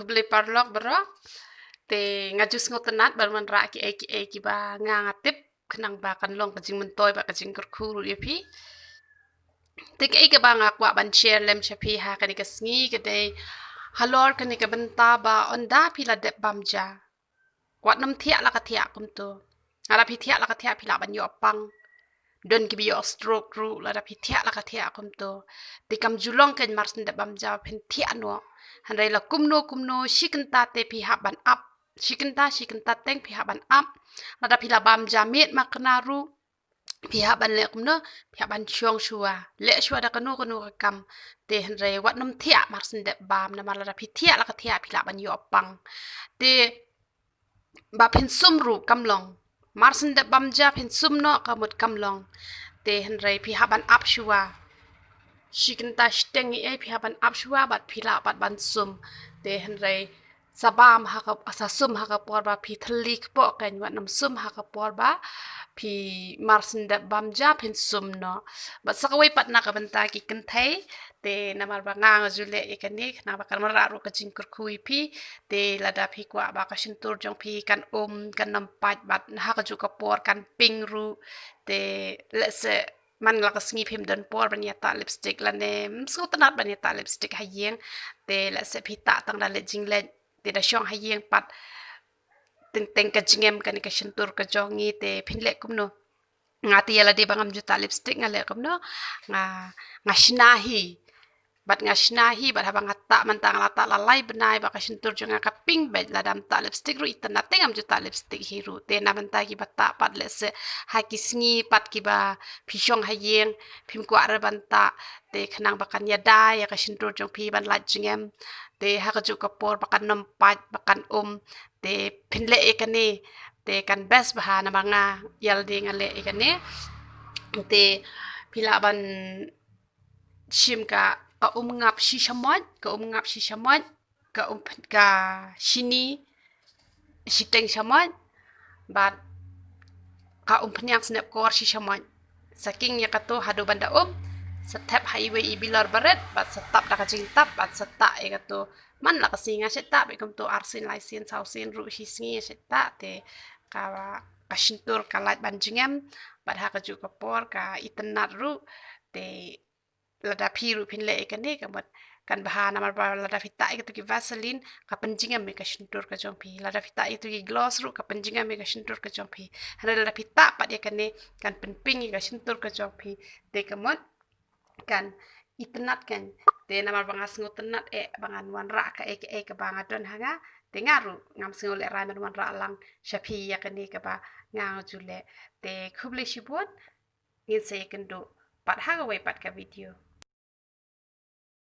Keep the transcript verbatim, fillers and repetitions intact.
Khublei paralok baroh. Te nga ju sngewtynnat ban wanrah kiei kiei kiba nga nga tip khnang ba kan long ka jingmyntoi bad ka jingkyrkhu ruh ïa phi. Te kaei kaba nga kwah ban share lem sha phi ha kane ka sngi ka dei halor kane ka bynta ba ynda phi la dep bam ja, wat nym thiah la ka thiah kumto. Lada phi thiah la ka thiah phi lah ban ïoh pang. Don kiba ïoh stroke ruh lada phi thiah la ka thiah kumto. Te kam ju long kein mar shen dep bam ja phin thiah noh. Hynrei la kumno kumno shi kynta te phi hap ban ap. Shi kynta shi kynta teng phi hap ban ap. Lada phi la bam ja miet ma kane ruh, phi hap ban leh kumno? Phi hap ban shong shuwa. Leh shuwa da kano kano ka kam. Te hynrei wat nym thiah mar shen dep bam, namar lada phi thiah la ka thiah phi lah ban ïoh pang. Te ba phin sum ruh kam long. Mar shen dep bam ja phin sum noh ka mut kam long. Te hynrei phi hap ban ap shuwa. Shi kynta shi teng ei ei phi hap ban ap shuwa bad phi lah pat ban sum. Te hynrei sa bam ha ka, sa sum ha ka por ba phi thylli kpoh kein, wat nym sum ha ka por ba phi mar shen dep bam ja phin sum noh. Bad sa kawei pat na ka bynta ki kynthei, te namar ba nga nga ju leh ïa kane khnang ba kan wanrah ruh ka jingkyrkhu ïa phi. Te lada phi kwah ba ka shyntur jong phi kan um, kan nym pait bad ha kajuh ka por kan pink ruh. Te lehse man la ka sngi phim don por ban ïatah lipstick lane ym sngewtynnat ban ïatah lipstick ha ïing. Te lehse phi tah tang da leit jingleit, te da shong ha ïing pat. Teng teng ka jingem kane ka shyntur ka jong ngi, te phin leh kumno? Nga te ïa lade ba ngam ju tah lipstick nga leh kumno? Nga, nga shna hi. Bad nga shna hi, bad haba nga tah mynta nga la tah la lai bnai ba ka shyntur jong nga ka pink beit, lada ym tah lipstick ruh itynnat te ngam ju tah lipstick hi ruh. Te na bynta kiba tah pat lehse ha ki sngi pat kiba phi shong ha ïing, phim kwah re ban tah, te khnang ba kan ïada ïa ka shyntur jong phi ban lait jingem. Te ha kajuh ka por ba kan nym pait, ba kan um. Te phin leh ïa kane, te kan best bha namar nga ïa lade nga leh ïa kane. Te phi lah ban shim ka, ka um ngap shi shamoit, ka um ngap shi shamoit, ka um ph-, ka shini shiteng shamoit, bad ka umphniang snep kor shi shamoit. Sa king ïa kato haduh ban da um, sa thep ha iwei i bilor barit, bad sa tap da ka jingtap, bad sa tah ïa kato. Man la ka sngi nga shait tah bad kumto arsien laisien sawsien ruh shi sngi nga shait tah, te ka, ka shyntur ka lait ban jingem, bad ha kajuh ka por ka itynnat ruh, te lada phi ruh phin leh ïa kane ka mut kan bha namar ba lada phi tah ïa kato ki Vaseline ka pynjingem ïa ka shyntur ka jong phi. Lada phi tah ïa kato ki gloss ruh ka pynjingem ïa ka shyntur ka jong phi. Hynrei lada phi tah pat ïa kane kan pynpink ïa ka shyntur ka jong phi. Te ka mut kan itynnat kan. Te namar ba nga sngewtynnat eh ba ngan wanrah kaei kaei kaba nga don ha nga. Te nga ruh ngam sngew lehrain ban wanrah lang sha phi ïa kane kaba nga nga ju leh. Te khublei shibun. Ngin sa ïakynduh pat ha kawei pat ka video.